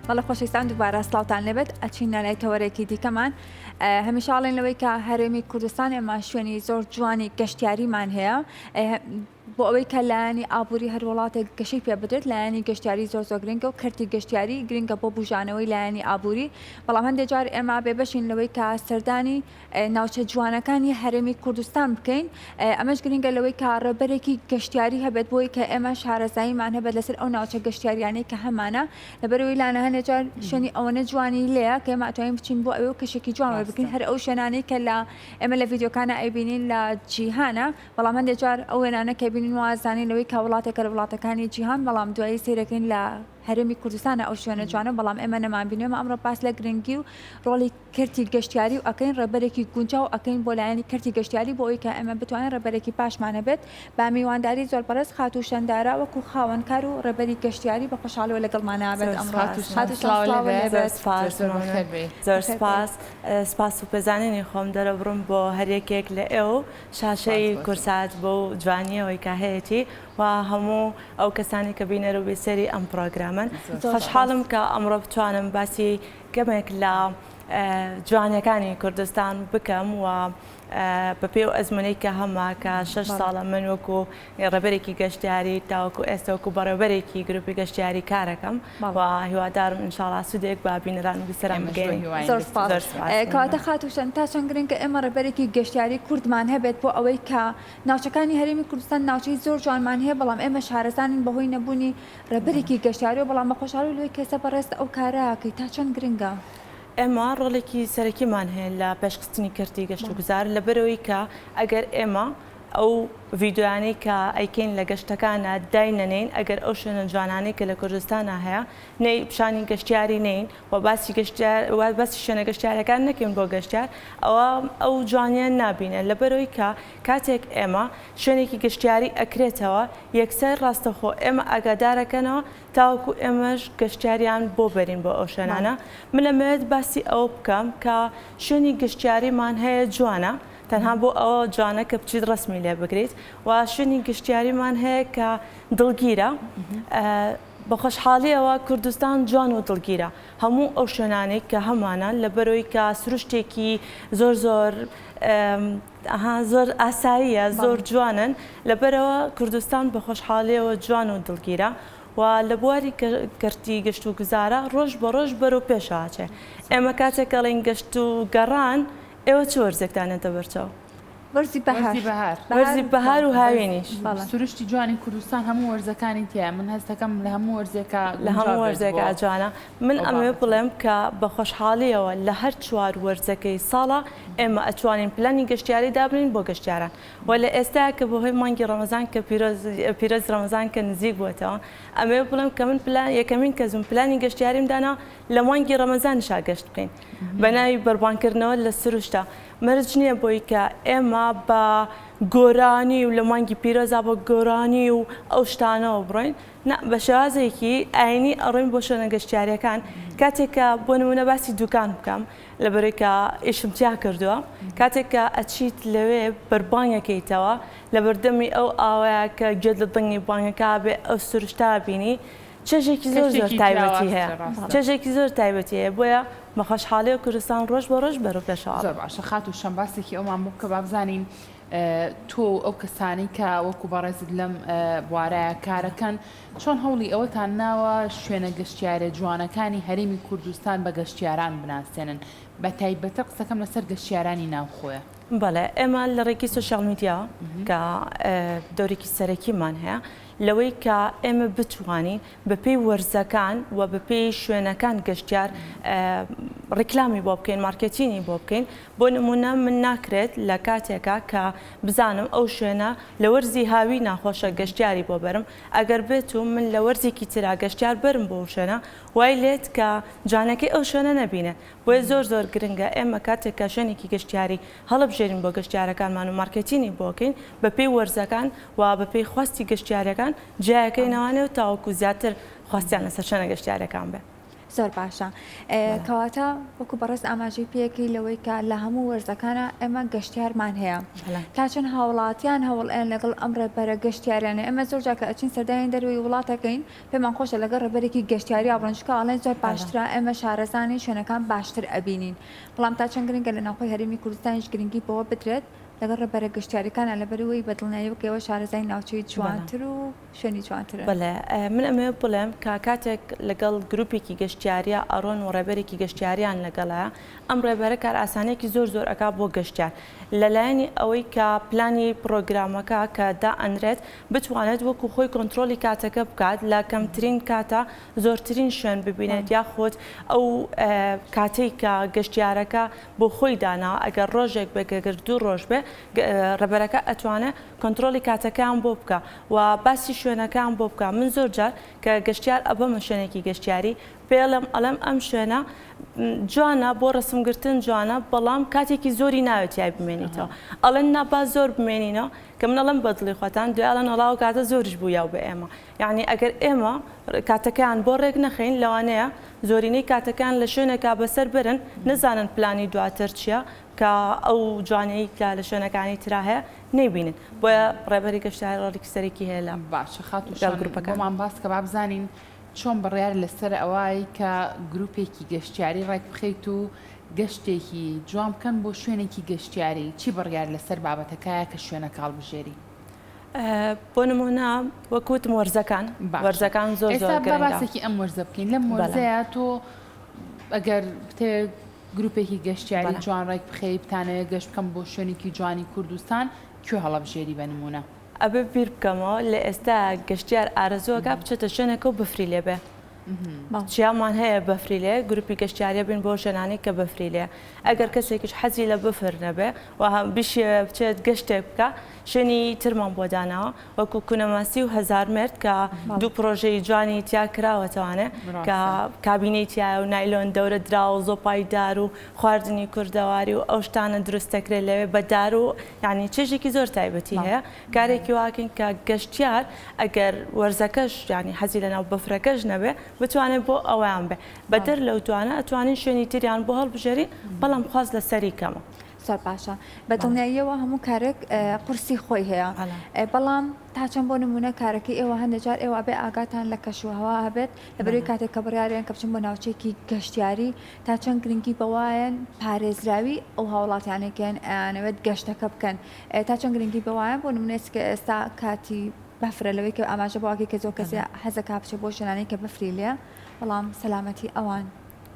بەڵێ خۆشەویستان دووبارە سڵاوتان لێبێت ئەچینە لای تەوەرێکی دیکەمان هەمیشە ئەڵێن لەوەی کە هەرێمی کوردستان ئێمە شوێنی زۆر جوانی گەشتیاریمان هەیە بۆ ئەوەی کە لایەنی ئابووری هەر وڵاتێک گەشەی پێ بدرێت لایەنی گەشتیاری زۆر زۆر گرنگە و کەرتی گەشتیاری گرنگە بۆ بژانەوەی لایەنی ئابووری بەڵام هەندێک جار ئێمە بێبەشین لەوەی کە سەردانی ناوچە جوانەکانی هەرێمی کوردستان بکەین، ئەمەش گرنگە لەوەی کە ڕێبەرێکی گەشتیاری هەبێت بۆی کە ئێمە شارەزاییمان هەبێت لەسەر ئەو ناوچە گەشتیاریانەی کە هەمانە لەبەرئەوەی لانە هەنێ جار شوێنی ئەوەنە جوانی لێیە کە ئێمە ئەتوانین بچین بۆ ئەوێ و کەشێکی جوان وەربگرین هەر ئەو شوێنانەی کە لە ئێمە لە ڤیدیۆکانە ئەیبینین لە جیهانە بەڵام هەندێ جار ئەو وێنانە کە بینین وازانین لەوەی کە وڵاتێکە لە وڵاتەکانی جیهان بەڵام دوایی سەیرەکەین لە هەرێمی کوردستانە ئەو شوێنە جوانە بەڵام ئێمە نەمانبینیوە ئێمە ئەمڕۆ باس لە گرنگی و ڕۆڵی کەرتی گەشتیاری و ئەکەین ڕێبەرێکی گونجاو ئەکەین بۆ لایەنی کەرتی گەشتیاری بۆ ئەوەی کە ئێمە بتوانین ڕێبەرێکی باشمان هەبێت بە میوانداری زۆر بەڕێز خاتوو شەندارا وەکو خاوەن کار و ڕێبەری گەشتیاری بە خۆشحاڵیەوە لەگەڵمان ئەبێت ئەمڕۆ خاتوو شەن سڵاو لێ بێت. زۆر بەخێر بێی. زۆر سپاس. سپاس و پێزانینی خۆم دەرەبڕم بۆ هەر یەکێک لە ئێوە و شاشەی کورسات بەو جوانییەوەی کە هەیەتی و هەموو ئەو کەسانەی کە بینەر و بیسەری ئەم پڕۆگرامەن. خۆشحاڵم کە ئەمڕۆ بتوانم باسی کەمێک لە جوانیەکانی کوردستان بکەم و بەپێی ئەو ئەزمونەی کە هەمە کە شەش ساڵە من وەکو ڕێبەرێکی گەشتیاری تاوەکو ئێستا وەکو بەڕێوبەرێکی گروپی گەشتیاری کارەکەم و هیوادارم ئینشاڵا سوودێک بە بینەران و بیسەران بگەیەنین. زۆر سپاس. کەواتە خاتوو شەن تا چەند گرنگە ئێمە ڕێبەرێکی گەشتیاری کوردمان هەبێت بۆ ئەوەی کە ناوچەکانی هەرێمی کوردستان ناوچەی زۆر جوانمان هەیە بەڵام ئێمە شارەزا نین بەهۆی نەبوونی ڕێبەرێکی گەشتیاریەوە بەڵام بە خۆشحاڵی لەوەی کە ئێستا بەڕێزت ئەو کارە ئەکەی تا چەند گرنگە؟ ئێمە ڕۆڵێکی سەرەکیمان هەیە لە پێشخستنی کەرتی گەشتوگوزار لەبەرئەوەی کە ئەگەر ئێمە ئەو ڤیدیۆیانەی کە ئەیکەین لە گەشتەکانا داینەنێین ئەگەر ئەو شوێنە جوانانەی کە لە کوردستانا هەیە نەی پیشانی گەشتیاری نەین و باسی گەشتیار و باسی شوێنە گەشتیارەکان نەکەین بۆ گەشتیار ئەوە ئەو جوانیە نابینێت لەبەرئەوەی کە کاتێک ئێمە شوێنێکی گەشتیاری ئەکرێتەوە یەکسەر ڕاستەوخۆ ئێمە ئاگادارەکەنەوە تاوەکو ئێمەش گەشتیاریان بۆ بەرین بۆ ئەو شوێنانە من ئەمەوێت باسی ئەوە بکەم کە شوێنی گەشتیاریمان هەیە جوانە تەنها بۆ ئەوە جوانە کە بچیت ڕەسمی لێ بگریت و شوێنی گەشتیاریمان هەیە کە دڵگیرە بە خۆشحاڵیەوە کوردستان جوان و دڵگیرە هەموو ئەو شوێنانەی کە هەمانە لەبەرەوەی کە سروشتێکی زۆر زۆر ئەها زۆر ئاساییە زۆر جوانن لەبەرئەوە کوردستان بە خۆشحاڵیەوە جوان و دڵگیرە و لە بواری کەرتی گەشت و گوزارە ڕۆژ بە ڕۆژ بەرەو پێشەوە ئەچێ ئێمە کاتێک ئەڵێین گەشت و گەڕان ئێوە چ وەرزێکتان یەتە بەرچاو؟ وەرزی بەهار. وەرزی بەهار و هاوینیش. سروشتی جوانی کوردستان هەموو وەرزەکانی تیایە من هەستەکەم لە هەموو وەرزێکا لە هەموو وەرزێکا جوانە من ئەمەوێ بڵێم کە بە خۆشحاڵیەوە لە هەر چوار وەرزەکەی ساڵا ئێمە ئەتوانین پلانی گەشتیاری دابنین بۆ گەشتیاران و لە ئێستا کە بەهۆی مانگی ڕەمەزان کە پیرۆز پیرۆزی ڕەمەزان کە نزیک بووەتەوە ئەمەوێ بڵێم کە من پلان یەکەمین کەسم پلانی گەشتیاریم دانا لە مانگی ڕەمەزانیشا گەشت بکەین بە ناوی بەربانگکردنەوە لە سروشتا مەرج نییە بۆی کە ئێمە بە گۆرانی و لە مانگی پیرۆزا بە گۆرانی و ئەو شتانەوە بڕۆین نا بە شێوازێکی ئاینی ئەڕۆین بۆ شوێنە گەشتیاریەکان کاتێک کە بۆ نمونە باسی دوکان بکەم لەبەرەی کە ئیشم تیا کردووە کاتێک کە ئەچیت لەوێ بەربانگەکەیتەوە لە بەردەمی ئەو ئاوەیە کە گوێت لە دەنگی بانگەکە بێ ئەو سروشتا بینی چێژێکی زۆر زۆر کەشێکی تایبەتی هەیە جیاوازترە ڕاستە. چێژێکی زۆر تایبەتی هەیە بۆیە بە خۆشحاڵیەوە کوردستان ڕۆژ بە ڕۆژ بەرەو پێشەوە زۆر باشە خاتوو شەم باسێکی ئەومان بۆ بکە با بزانین تۆ و ئەو کەسانەی کە وەکو بەڕێزت لەم بوارەیە کارەکەن چۆن هەوڵی ئەوەتان ناوە شوێنە گەشتیارە جوانەکانی هەرێمی کوردستان بە گەشتیاران بناسێنن بە تایبەتە قسەکەم لەسەر گەشتیارانی ناوخۆیە. بەڵێ ئێمە لە ڕێگەی سۆشیال میدیاوە کە دەورێکی سەرەکیمان هەیە لەوەی کە ئێمە بتوانین بەپێی وەرزەکان و بەپێی شوێنەکان گەشتیار ڕیکلامی بۆ بکەین مارکێتینی بۆ بکەین بۆ نمونە من ناکرێت لە کاتێکا کە بزانم ئەو شوێنە لە وەرزی هاوی ناخۆشە گەشتیاری بۆ بەرم ئەگەر بێت و من لە وەرزێکی ترا گەشتیار بەرم بۆ شوێنە وای لێت کە جوانەکەی ئەو شوێنە نەبینێت بۆیە زۆر زۆر گرنگە ئێمە کاتێک کە شوێنێکی گەشتیاری هەڵبژێرین بۆ گەشتیارەکانمان و مارکێتینی بۆ کەین بەپێی وەرزەکان و بەپێی خواستی گەشتیارەکان جیایەکەینەوانێ و تاوەکو زیاتر خواستیان لەسەر شوێنە گەشتیارەکان بێ. زۆر باشە کەواتە وەکو بەڕێز ئاماژەی پێکەی لەوەی کە لە هەموو وەرزەکانە ئێمە گەشتیارمان هەیە تا چەند هاوڵاتیان هەوڵ ئەیەن لەگەڵ ئەم ڕێبەرە گەشتیاریانە ئێمە زۆر جار کە ئەچین سەردانی دەرەوەی وڵاتەکەین پێمان خۆشە لەگەڵ ڕێبەرێکی گەشتیاریا بڕۆین چونکە ئەڵێن زۆر باشترە ئێمە شارەزانین شوێنەکان باشتر ئەبینین بەڵام تا چەند گرنگە لە ناوخۆی هەرێمی کوردستانیش گرنگی بەوە بدرێت لەگەڵ ڕێبەرە گەشتیاریەکانە لەبەرئەوەی بە دڵنیایی وەک ئێوە شارەزای ناوچەی جوانتر و شوێنی جوانترن. بەڵێ من ئەمەوێت بڵێم کە کاتێک لەگەڵ گروپێکی گەشتیاریا ئەڕۆن و ڕێبەرێکی گەشتیاریان لەگەڵایە ئەم ڕێبەرە کارئاسانیەکی زۆر زۆر ئەکا بۆ گەشتیار لە لایەنی ئەوەی کە پلانی پڕۆگرامەکە کە دائەنرێت بتوانێت وەکو خۆی کۆنترۆڵی کاتەکە بکات لە کەمترین کاتا زۆرترین شوێن ببینێت یاخود ئەو کاتەی کە گەشتیارەکە بۆ خۆی داناوە ئەگەر ڕۆژێک بێ گەگەر دوو ڕۆژ بێ ڕێبەرەکە ئەتوانێت کۆنترۆڵی کاتەکەیان بۆ بکا و باسی شوێنەکەیان بۆ بکا من زۆر جار کە گەشتیار ئەبەمە شوێنێکی گەشتیاری پێڵێم ئەڵێم ئەم شوێنە جوانە بۆ ڕسم گرتن جوانە بەڵام کاتێکی زۆری ناوێت تیای بمێنیتەوە ئەڵێن نا با زۆر بمێنینەوە کە من ئەڵێم بەدڵی خۆتان دوای ئەڵێن وەڵا ئەو کاتە زۆریش بوو یاو بە ئێمە یعنی ئەگەر ئێمە کاتەکەیان بۆ ڕێک نەخەین لەوانەیە زۆرینەی کاتەکان لە شوێنێکا بەسەر برن نەزانن پلانی دواتر چییە کە ئەو جوانیەی کە لە شوێنەکانی ترا هەیە نەیبینن بۆیە ڕێبەری گەشتیاری ڕۆڵێکی سەرەکی هەیە لە باشە خاتوو لەگەڵ شان گروپەکان. بۆمان باس کە با بزانین چۆن بڕیار لەسەر ئەوای کە گروپێکی گەشتیاری ڕێک بخەیت و گەشتێکی جوان بکەن بۆ شوێنێکی گەشتیاری چی بڕیار لەسەر بابەتەکایە کە شوێنەکە هەڵبژێری؟ بۆ نمونە وەک وتم وەرزەکان باشە وەرزەکان زۆر ئێستا زۆر با گرنگە. باسێکی ئەم وەرزە بکەین لەم بەڵێ. وەرزەیا تۆ ئەگەر بتەوێت گروپێکی گەشتیاری بەڵێ. جوان ڕێک بخەی بتانەوێت گەشت بکەن بۆ شوێنێکی جوانی کوردستان کوێ هەڵەبژێری بە نموونە؟ ئەبێ بیر بکەمەوە لە ئێستا گەشتیار ئارەزوو ئەکا بچێتە شوێنێکەوە بەفری لێ بێ چیامان هەیە بەفری لێ گروپی گەشتیاریە بین بۆ شوێنانەی کە بەفری لێ ئەگەر کەسێکیش حەزی لە بەفر نەبێ و بشیەوێ بچێت گەشتێک بکا شوێنی ترمان بۆ داناوە وەکو کونەماسی و هەزارمێرد کە دوو پرۆژەی جوانی تیا کراوەتەوانێ کە کابینەی تایە و نایلۆن دەورە دراوە و زۆپای دار و خواردنی کوردەواری و ئەو شتانە دروست دەکرێت لەوێ بە دار و یعنی چێژێکی زۆر تایبەتی هەیە کارێکی واکەین کە گەشتیار ئەگەر وەرزەکەش یعنی حەزی لەناو بەفرەکەش نەبێ بتوانێت بۆ ئەویان بێ بەدەر لەو دوانە ئەتوانین شوێنی تریان بۆ هەڵبژێرین بەڵام خواست لەسەری کەمە. زۆر باشە بە دڵنیاییەوە هەموو کارێک قورسی خۆی هەیە بەڵام تا چەند بۆ نمونە کارەکەی ئێوە هەندێک جار ئێوە ئەبێ ئاگاتان لە کەش و هەوا هەبێت لەبەرەوەی کاتێک کە بڕیارێن کە بچن بۆ ناوچەیەکی گەشتیاری تا چەند گرنگی بەوایەن پارێزراوی ئەو هاوڵاتیانەی کە ئەیانەوێت گەشتەکە بکەن تا چەند گرنگی بەوایەن بۆ نمونە ئێستا کە ئێستا کاتی بەفرە لەوەی کە ئاماژە بەوەکەی کە زۆر کەسێ حەزەکا بچێت بۆ شوێنانەی کە بەفری لێیە بەڵام سەلامەتی ئەوان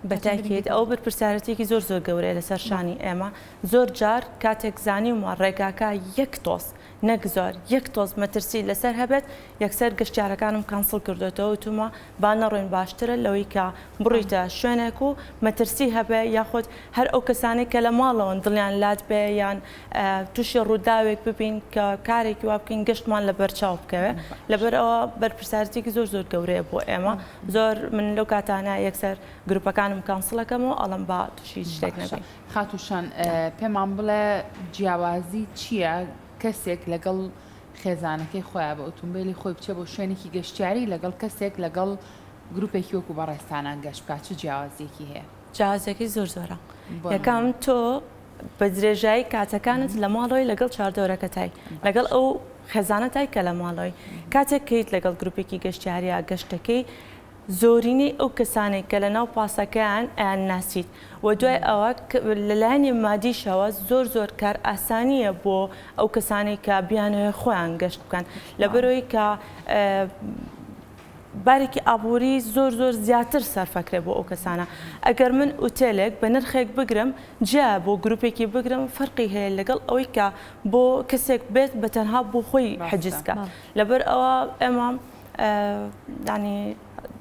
بە تاکید ئەوە بەرپرسیارەتیەکی زۆر زۆر گەورەیە لەسەر شانی ئێمە، زۆر جار کاتێک زانیومە ڕێگاکە یەک تۆز نەک زۆر یەک تۆز مەترسی لەسەر هەبێت یەکسەر گەشتیارەکانم cancel کردوێتەوە وتومە با نەڕۆین باشترە لەوەی کە بڕۆیتە شوێنێک و مەترسی هەبێ یاخود هەر ئەو کەسانەی کە لە ماڵەوەن دڵیان لات بێ یان تووشی ڕووداوێک ببین کە کارێکی وا بکەین گەشتمان لە بەرچاو بکەوێ لەبەر ئەوە بەرپرسیارەتێکی زۆر زۆر گەورەیە بۆ ئێمە زۆر من لەو کاتانە یەکسەر گروپەکانم cancel ئەکەم و ئەڵێم با تووشی هیچ شتێک باشە نەبین. خاتوو شان پێمان بڵێ جیاوازی چییە کەسێک لەگەڵ خێزانەکەی خۆیا بە ئوتومبێلی خۆی بچێ بۆ شوێنێکی گەشتیاری لەگەڵ کەسێک لەگەڵ گروپێکی وەکو بەڕێزتانان گەشت بکات چ جیاوازیەکی هەیە؟ جیاوازیەکەی زۆر زۆرە یەکەم تۆ بە درێژایی کاتەکانت لە ماڵەوەی لەگەڵ چواردەورەکەتای لەگەڵ ئەو خێزانەتای کە لە ماڵەوەی کاتێک کەیت لەگەڵ گروپێکی گەشتیاریا گەشتەکەی زۆرینەی ئەو کەسانێک کە لە ناو پاسەکەیان ئەیان ناسیت و دوای ئەوە لەلایەنی مادیشەوە زۆر زۆر کار ئاسانیە بۆ ئەو کەسانێک کە بیانەوێ خۆیان گەشت بکەن لەبەرەوەی کە بارێکی ئابووری زۆر زۆر زیاتر سەرفەکرێ بۆ ئەو کەسانە ئەگەر من ئوتێلێک بە نرخێک بگرم جیا بۆ گروپێکی بگرم فەرقی هەیە لەگەڵ ئەوەی کە بۆ کەسێک بێت بە تەنها بۆ خۆی حجز کە لەبەر ئەوە ئێمە ینی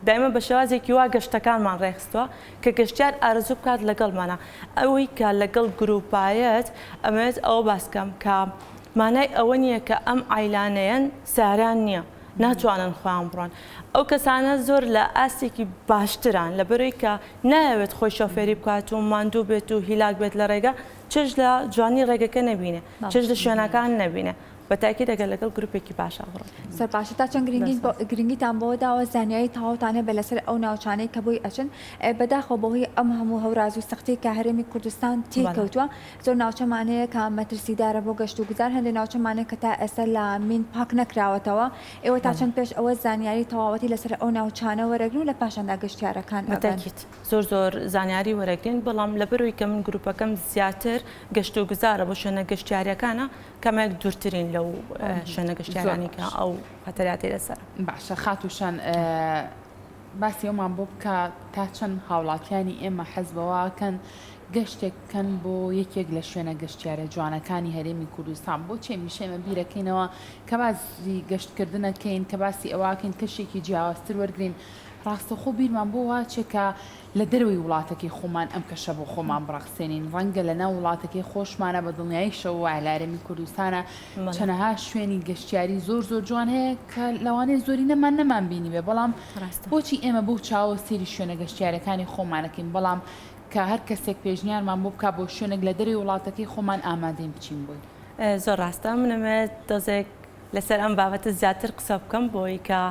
دایمە بە شێوازێکی وا گەشتەکانمان ڕێکخستووە کە گەشتیار ئارەزوو بکات لەگەڵمانە ئەوەی کە لەگەڵ گروپایەت ئەمەوێت ئەوە باسکەم کە مانای ئەوە نییە کە ئەم عیلانەیەن ساران نییە ناتوانن خۆیان بڕۆن ئەو کەسانە زۆر لە ئاستێکی باشتران لەبەرەوەی کە نایەوێت خۆی شۆفێری بکات و ماندوو بێت و هیلاک بێت لە ڕێگە چێژ لە جوانی ڕێگەکە نەبینێ چێژ لە شوێنەکان نەبینێ. بە تاکید ئەگەر لەگەڵ گروپێکی باشا بڕۆن. زۆر باشە تا چەند گرنگیت بۆ گرنگیتان بەوە داوە زانیاری تەواوتان هەبێ لەسەر ئەو ناوچانەی کە بۆی ئەچن بەداخەوە بەهۆی ئەم هەموو هەوراز و سەختیەی کە هەرێمی کوردستان تێی کەوتوە زۆر ناوچەمان هەیە کە مەترسیدارە بۆ گەشت و گوزار هەندێک ناوچەمان هەیە کە تا ئێستا لە مین پاک نەکراوەتەوە ئێوە تا چەند پێش ئەوە زانیاری تەواوەتی لەسەر ئەو ناوچانە وەرەگرن و لە پاشاندا گەشتیارەکان ئەبەن؟ بەتاکید زۆر زۆر زانیاری وەرەگرین بەڵام لەبەرئەوەی کە من گروپەکەم زیاتر گەشت و گوزارە بۆ شوێنە گەشتیاریەکانە کەمێک دوورترین لەو شوێنە گەشتیارانەی کە ئەو خەتەراتەی لەسەرە. باشە خاتوو شان باسی ئەومان بۆ بکە تا چەند هاوڵاتیانی ئێمە حەز بەوە ئەکەن گەشتێک بکەن بۆ یەکێک لە شوێنە گەشتیارە جوانەکانی هەرێمی کوردستان بۆچی هەمیشە ئێمە بیرەکەینەوە کە باسی گەشتکردنەکەین کە باسی ئەوەکەین کەشێکی جیاوازتر وەرگین ڕاستەوخۆ بیرمان بۆ واچێ کە لە دەرەوەی وڵاتەکەی خۆمان ئەم کەشە بۆ خۆمان بڕەخسێنین، ڕەنگە لە ناو وڵاتەکەی خۆشمانا بە دڵنیاییشەوە وایە لە هەرێمی کوردستانا چەنەها شوێنی گەشتیاری زۆر زۆر جوان هەیە کە لەوانەیە زۆرینەمان نەمانبینیبێ، بەڵام بۆچی ئێمە بەو چاوە سەیری شوێنە گەشتیاریەکانی خۆمان ئەکەین، بەڵام کە هەر کەسێک پێشنیارمان بۆ بکا بۆ شوێنێک لە دەرەوەی وڵاتەکەی خۆمان ئامادەین بچین بۆی. زۆر ڕاستە، من ئەمەوێت تۆزێک لەسەر ئەم بابەتە زیاتر قسە بکەم بۆی کە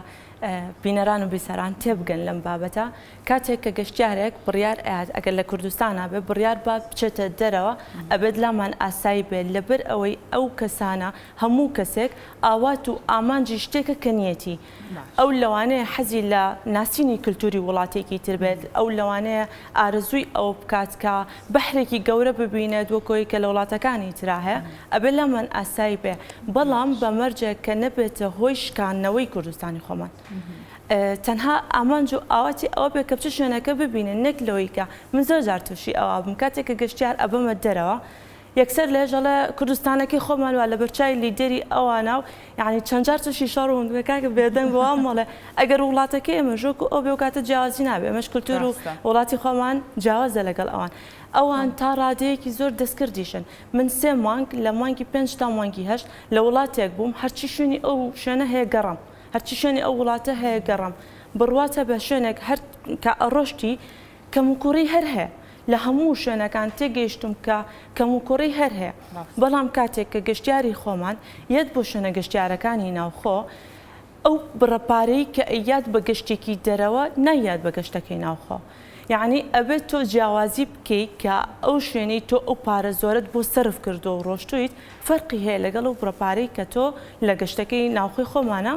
بینەران و بیسەران تێبگەن لەم بابەتە کاتێک کە گەشتیارێک بڕیار ئەیات ئەگەر لە کوردستانا بێ بڕیار با بچێتە دەرەوە ئەبێت لامان ئاسایی بێت لەبەر ئەوەی ئەو کەسانە هەموو کەسێک ئاوات و ئامانجی شتێکە کە نیەتی ئەو لەوانەیە حەزی لە ناسینی کلتوری وڵاتێکی تر بێت ئەو لەوانەیە ئارەزووی ئەوە بکات کە بەحرێکی گەورە ببینێت وەک ئەوەی کە لە وڵاتەکانی ترا هەیە ئەبێ لامان ئاسایی بێ بەڵام بە مەرجێک کە نەبێتە هۆی شکاندنەوەی کوردستانی خۆمان تەنها ئامانج و ئاواتی ئەوە بێ کە بچێ شوێنەکە ببینێ نەک لەوەی کە من زۆر جار تووشی ئەوە بووم کاتێک کە گەشتیار ئەبەمە دەرەوە یەکسەر لێژ ئەڵێ کوردستانەکەی خۆمان وا لەبەرچاوی لیدەری ئەوانە و یعنی چەند جار تووشی شەڕ بووم کە کاکە بێدەنگ بۆ وام مەڵێ ئەگەر وڵاتەکەی ئێمەش وەکو ئەو بێ و کاتە جیاوازی نابێ ئێمەش کولتوور و وڵاتی خۆمان جیاوازە لەگەڵ ئەوان ئەوان تا ڕادەیەکی زۆر دەستکردیشن من سێ مانگ لە مانگی پێنج تا مانگی هەشت لە وڵاتێک بووم هەرچی شوێنی ئەو شوێنە هەیە گەڕام هەرچی شوێنی ئەو وڵاتە هەیە گەڕام بڕوات هەبێ شوێنێک هەر کە ئەڕۆشتی کەموکوڕی هەر هەیە لە هەموو شوێنەکان تێگەیشتم کە کەموکوڕی هەر هەیە بەڵام کاتێک کە گەشتیاری خۆمان یەت بۆ شوێنە گەشتیارەکانی ناوخۆ ئەو بڕە پارەی کە ئەیات بە گەشتێکی دەرەوە نایات بە گەشتەکەی ناوخۆ یەعنی ئەبێت تۆ جیاوازی بکەی کە ئەو شوێنەی تۆ ئەو پارە زۆرەت بۆ سەرف کردووە و ڕۆشتوویت فەرقی هەیە لەگەڵ ئەو بڕە پارەی کە تۆ لە گەشتەکەی ناوخۆی خۆمانە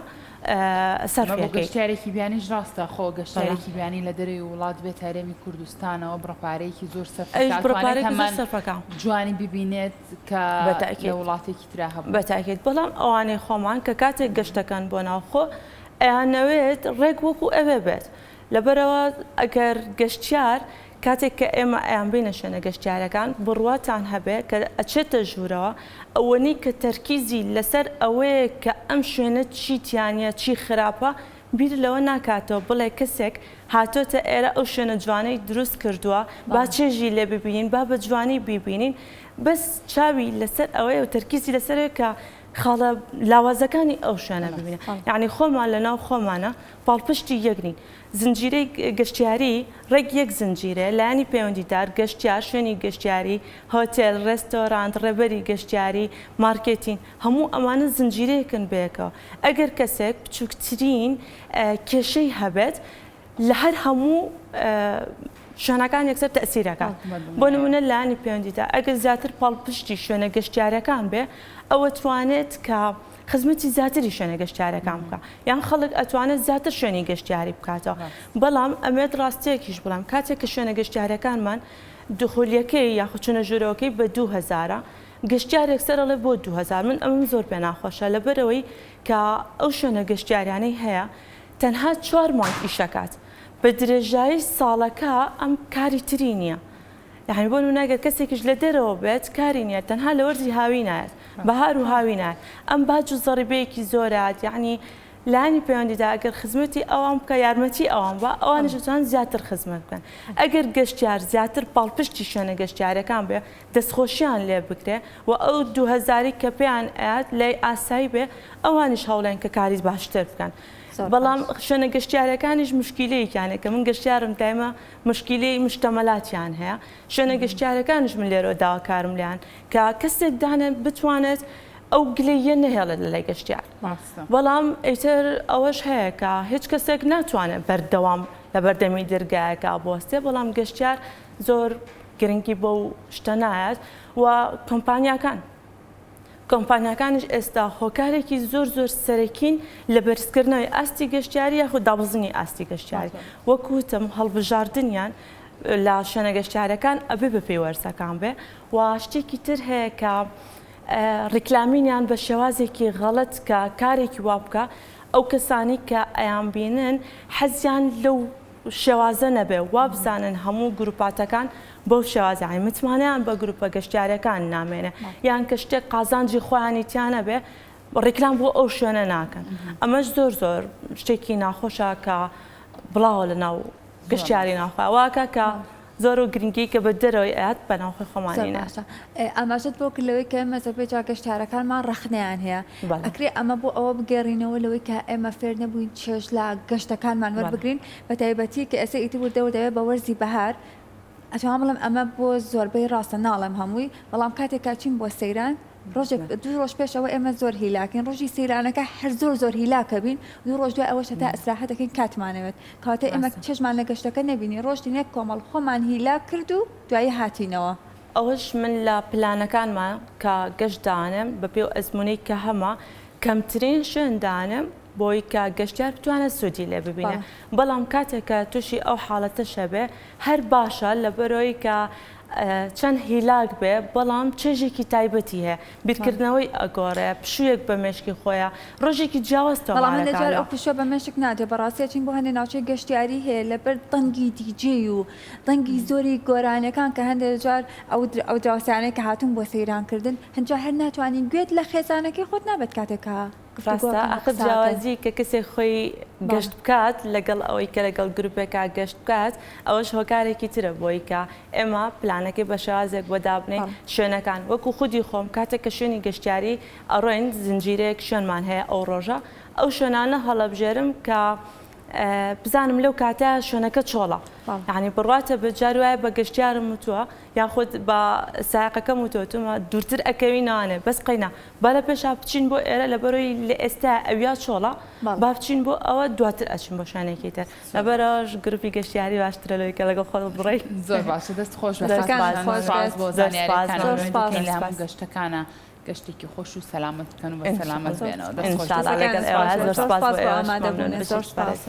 سەرفی ئەکەی. گەشتیارێکی بیانیش ڕاستە خۆ گەشتیارێکی بیانی لە دەرەوەی وڵات بێت هەرێمی کوردستانەوە بڕە پارەیەکی زۆر سەرف ئەویش بڕە پارەیەکی زۆر سەرف ئەکا. جوانی ببینێت کە لە وڵاتێکی ترا هەبوو. بەتاکید بەڵام ئەوانەی خۆمان کە کاتێک گەشت دەکەن بۆ ناوخۆ ئەیانەوێت ڕێک وەکو ئەوێ بێت لەبەرئەوە ئەگەر گەشتیار کاتێک کە ئێمە ئەیانبەینە شوێنە گەشتیارەکان بڕواتان هەبێ کە ئەچێتە ژوورەوە ئەوەنەی کە تەرکیزی لەسەر ئەوەیە کە ئەم شوێنە چی تیا نیە چی خراپە بیر لەوە ناکاتەوە بڵێ کەسێک هاتۆتە ئێرە ئەو شوێنە جوانەی دروست کردووە با چێژی لێ ببینین با بە جوانی بیبینین بەس چاوی لەسەر ئەوەیە و تەرکیزی لەسەرەوەیە کە خاڵە لاوازەکانی ئەو شوێنە ببینێ یانی خۆمان لەناو خۆمانە پاڵپشتی یەک نین. زنجیرەی گەشتیاری ڕێک یەک زنجیرەیە، لایەنی پەیوەندیدار، گەشتیار، شوێنی گەشتیاری، هۆتێل، ڕێستۆرانت، ڕێبەری گەشتیاری، مارکێتین، هەموو ئەمانە زنجیرەیەکن بەیەکەوە. ئەگەر کەسێک بچووکترین کێشەی هەبێت لە هەر هەموو شوێنەکان یەکسەر تەئسیر ئەکات. بۆ نموونە لایەنی پەیوەندیدار ئەگەر زیاتر پاڵپشتی شوێنە گەشتیارییەکان بێ ئەوە توانێت کە خزمەتی زیاتری شوێنە گەشتیارەکان بکا یان خەڵک ئەتوانێت زیاتر شوێنی گەشتیاری بکاتەوە بەڵام ئەمێت ڕاستیەکیش بڵێم کاتێک کە شوێنە گەشتیارەکانمان دخولیەکەی یاخود چونە ژوورەوەکەی بە 2000 گەشتیار یەکسەر ئەڵێ بۆ 2000 من ئەمەم زۆر پێ ناخۆشە لەبەرئەوەی کە ئەو شوێنە گەشتیاریانەی هەیە تەنها چوار مانگ ئیشەکات بە درێژایی ساڵەکە ئەم کاری تری نییە یەعنی بۆ نمونە گەر کەسێکیش لە دەرەوە بێت کاری نییە تەنها لە وەرزی هاوینایەت بەهار و هاوینایەت ئەم باج و زەڕیبەیەکی زۆرات یەعنی لایەنی پەیوەندیدا ئەگەر خزمەتی ئەوان بکە یارمەتی ئەوان بە ئەوانیش دەتوانن زیاتر خزمەت بکەن ئەگەر گەشتیار زیاتر پاڵپشتی شوێنە گەشتیارەکان بێ دەستخۆشیان لێ بکرێ و ئەو دوو هەزاری کە پێیان ئەیات لای ئاسایی بێ ئەوانیش هەوڵێن کە کاری باشتر بکەن بەڵام شوێنە گەشتیارەکانیش مشکیلەیەکیان هەیە کە من گەشتیارم دایمە موشکیلەی مشتەمەلاتیان هەیە، شوێنە گەشتیارەکانیش من لێرەوە داواکارم لێیان کە کەسێک دانێن بتوانێت ئەو گلەییە نەهێڵێت لەلای گەشتیار. بەڵام ئیتر ئەوەش هەیە کە هیچ کەسێک ناتوانێت بەردەوام لە بەردەمی دەرگایەکا بوەستێ، بەڵام گەشتیار زۆر گرنگی بەو شتە نایات و کۆمپانیاکان کۆمپانیاکانیش ئێستا هۆکارێکی زۆر زۆر سەرەکین لە بەرزکردنەوەی ئاستی گەشتیاری یاخود دابەزینی ئاستی گەشتیاری وەک وتم هەڵبژاردنیان لە شوێنە گەشتیارەکان ئەبێ بەپێی وەرزەکان بێ و شتێکی تر هەیە کە ڕیکلامینیان بە شێوازێکی غەڵەت کە کارێکی وا بکە ئەو کەسانی کە ئەیانبینن حەزیان لەو شێوازە نەبێ وابزانن هەموو گروپاتەکان بەو شێوازە یانی متمانەیان بە گروپە گەشتیارەکان نامێنێ یان کە شتێک قازانجی خۆیانی تیا نەبێ ڕیکلام بۆ ئەو شوێنە ناکەن ئەمەش زۆر زۆر شتێکی ناخۆشە کە بڵاوە لە ناو گەشتیاری ناوخۆ واکە کە زۆر و گرنگی کە بە دەرەوەی ئەیات بە ناوخۆی خۆمانی زۆر باشە ئاماژەت بۆ کرد لەوەی کە ئێمە زۆربەی جار گەشتیارەکانمان ڕەخنەیان هەیە ئەکرێ ئەمە بۆ ئەوە بگێڕینەوە لەوەی کە ئێمە فێر نەبووین چێژ لە گەشتەکانمان وەربگرین بە تایبەتی کە ئێستا ئیتر وردە وردە بە وەرزی بەهار ئەتوانم بڵێم ئەمە بۆ زۆربەی ڕاستە ناڵێم هەمووی بەڵام کاتێک کە ئەچین بۆ سەیران ڕۆژێک دوو ڕۆژ پێش ئەوە ئێمە زۆر هیلاکین ڕۆژی سەیرانەکە هەر زۆر زۆر هیلاکە بین دوو ڕۆژ دوای ئەوەش هەتا ئیسراحەت دەکەین کاتمانەوێت کەواتە ئێمە چێژمان لە گەشتەکە نەبینی ڕۆشتین یەک کۆمەڵ خۆمان هیلاک کرد و دوایی هاتینەوە. ئەوەش من لە پلانەکانما کە گەشت دانێم بە پێی ئەو ئەزموونەی کە هەمە کەمترین شوێن دانێم بۆی کە گەشتیار بتوانێت سوودی لێ ببینێ بەڵام کاتێک کە تووشی ئەو حاڵەتەش ئەبێ هەر باشە لەبەرئەوەی کە چەند هیلاک بێ بەڵام چێژێکی تایبەتی هەیە بیرکردنەوەی ئەگۆڕێ پشوویەک بە مێشکی خۆیە ڕۆژێکی جیاواز بەڵام هەندێک جار ئەو پشووە بە مێشک نادرێ بەڕاستی ئەچین بۆ هەندێک ناوچەی گەشتیاری هەیە لەبەر دەنگی دیجەی و دەنگی زۆری گۆرانیەکان کە هەندێک جار ئەو ئەو دراوسێیانەی کە هاتوون بۆ سەیران کردن هەندجار هەر ناتوانی گوێت لە خێزانەکەی خۆت نابێت کاتێک کە ڕاستە ئاخر جیاوازی کە کەسێک خۆی گەشت بکات لەگەڵ ئەوەی کە لەگەڵ گروپێکا گەشت بکات ئەوەش هۆکارێکی ترە بۆی کە ئێمە پلانەکەی بە شێوازێک بۆ دابنێین شوێنەکان وەکو خودی خۆم کاتێک کە شوێنی گەشتیاری ئەڕۆین زنجیرەیەک شوێنمان هەیە ئەو ڕۆژە ئەو شوێنانە هەڵەبژێرم کە بزانم لەو کاتە شوێنەکە چۆڵە یعنی بڕواتە بە جار وایە بە گەشتیارم وتووە یاخود بە سایەقەکەم وتووە تومە دوورتر ئەکەوی ناوانێ بەس قەینا با لە پێشا بچین بۆ ئێرە لەبەرەوەی لە ئێستا ئەویا چۆڵە با بچین بۆ ئەوە دواتر ئەچین بۆ شوێنێکی تر لەبەرەوەش گروپی گەشتیاری باشترە لەوەی کە لەگەڵ خۆت بڕۆی. زۆر باشە دەست خۆش بێت خاتوون سوپاس بۆ زانیاریەکانت دەکەین لە هەموو گەشتەکانە گەشتێکی خۆش و سەلامەت بکەن و بە سەلامەت بێنەوە دەست خۆش زۆر سوپاس بۆ ئامادەبوونت زۆر سوپاس.